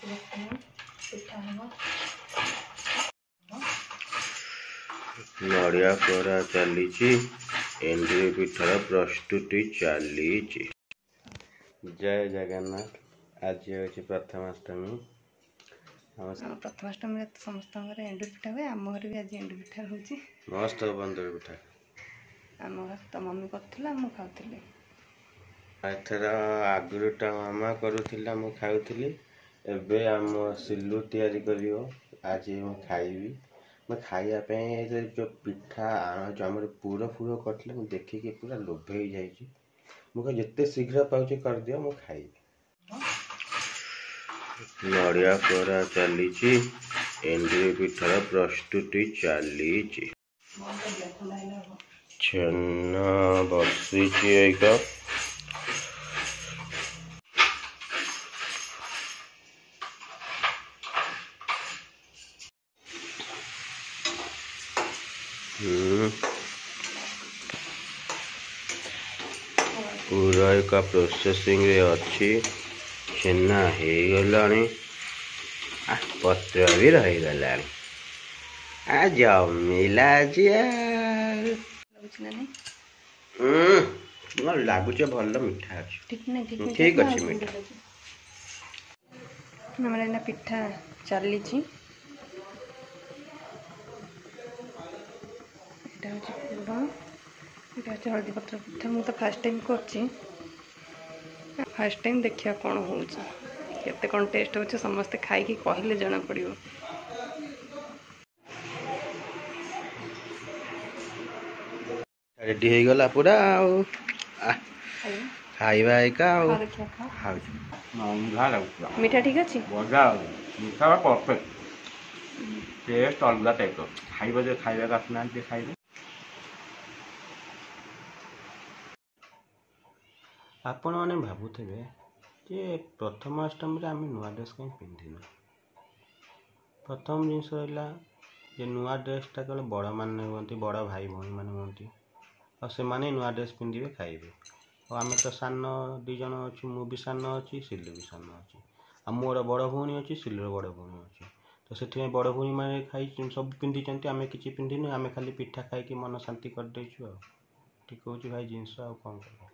ବର୍ତ୍ତମାନ ପିଠା ହେବ। ନଡ଼ିଆ କୋରା ଚାଲିଛି, ଏଣ୍ଡୁରି ପିଠାର ପ୍ରସ୍ତୁତି ଚାଲିଛି। ଜୟ ଜଗନ୍ନାଥ। ଆଜି ହେଉଛି ପ୍ରଥମାଷ୍ଟମୀ। ଆମ ପ୍ରଥମାଷ୍ଟମୀରେ ତ ସମସ୍ତଙ୍କ ଘରେ ଏଣ୍ଡୁରି ପିଠା ହୁଏ। ଆମ ଘରେ ବି ଆଜି ଏଣ୍ଡୁରି ପିଠା ହେଉଛି। ମସ୍ତ ଏଣ୍ଡୁରି ପିଠା। ଆମ ଘରେ ତ ମମି କରୁଥିଲା, ମୁଁ ଖାଉଥିଲି। ଏଥର ଆଗରୁ ତ ମାମା କରୁଥିଲା, ମୁଁ ଖାଉଥିଲି। ଏବେ ଆମ ସିଲୁ ତିଆରି କରିବ, ଆଜି ମୁଁ ଖାଇବି। ମୁଁ ଖାଇବା ପାଇଁ ଯେଉଁ ପିଠା ଆଣ ଯେଉଁ ଆମର ପୁର ଫୁର କରିଥିଲେ, ମୁଁ ଦେଖିକି ପୁରା ଲୋଭେଇ ଯାଇଛି। ମୁଁ କହିଲି ଯେତେ ଶୀଘ୍ର ପାଉଛି କରିଦିଅ, ମୁଁ ଖାଇବି। ନଡ଼ିଆ କୋରା ଚାଲିଛି, ଏଣ୍ଡୁରି ପିଠାର ପ୍ରସ୍ତୁତି ଚାଲିଛି। ଛେନା ବସିଛି ଏଇଟା। ପୁରା ଏକା ପ୍ରୋସେସିଂରେ ଅଛି। ଛେନା ହେଇଗଲାଣି, ପତ୍ର ବି ରହିଗଲାଣି। ଆ ଜମିଲା ଆଜି। ଆଉ ଲାଗୁଛି ଭଲ ମିଠା ଅଛି। ଠିକ ଅଛି ମିଠା। ଆମର ଏଇନା ପିଠା ଚାଲିଛି। ଏଇଟା ହେଉଛି ପୁର, ଏଇଟା ହେଉଛି ହଳଦୀ ପତ୍ର ପିଠା। ମୁଁ ତ ଫାର୍ଷ୍ଟ ଟାଇମ୍ କରୁଛି, ଫାର୍ଷ୍ଟ ଟାଇମ୍। ଦେଖିବା କ'ଣ ହେଉଛି, କେତେ କ'ଣ ଟେଷ୍ଟ ହେଉଛି, ସମସ୍ତେ ଖାଇକି କହିଲେ ଜଣାପଡ଼ିବ। ରେଡି ହେଇଗଲା ପୁରା, ଆଉ ଖାଇବା ଏକା। ଆଉ ଖାଉଛି। ମିଠା ଠିକ ଅଛି? ବଢ଼ିଆ ମିଠା, ପରଫେକ୍ଟ ଟେଷ୍ଟ, ଅଲଗା ଟାଇପ୍ର। ଖାଇବ ଯେ ଖାଇବାକୁ ଆସୁନାହାନ୍ତି ଖାଇବେ। ଆପଣମାନେ ଭାବୁଥିବେ ଯେ ପ୍ରଥମାଷ୍ଟମୀରେ ଆମେ ନୂଆ ଡ୍ରେସ୍ କାହିଁ ପିନ୍ଧିନୁ। ପ୍ରଥମ ଜିନିଷ ରହିଲା ଯେ ନୂଆ ଡ୍ରେସ୍ଟା କେବଳ ବଡ଼ମାନେ ହୁଅନ୍ତି, ବଡ଼ ଭାଇ ଭଉଣୀମାନେ ହୁଅନ୍ତି, ଆଉ ସେମାନେ ନୂଆ ଡ୍ରେସ୍ ପିନ୍ଧିବେ, ଖାଇବେ। ଆଉ ଆମେ ତ ସାନ ଦୁଇ ଜଣ ଅଛୁ। ମୁଁ ବି ସାନ ଅଛି, ସିଲୁ ବି ସାନ ଅଛି, ଆଉ ମୋର ବଡ଼ ଭଉଣୀ ଅଛି, ସିଲୁର ବଡ଼ ଭଉଣୀ ଅଛି। ତ ସେଥିପାଇଁ ବଡ଼ ଭଉଣୀମାନେ ଖାଇ ସବୁ ପିନ୍ଧିଛନ୍ତି, ଆମେ କିଛି ପିନ୍ଧିନୁ। ଆମେ ଖାଲି ପିଠା ଖାଇକି ମନ ଶାନ୍ତି କରିଦେଇଛୁ। ଆଉ ଠିକ୍ କହୁଛି ଭାଇ ଜିନିଷ, ଆଉ କ'ଣ କରିବା?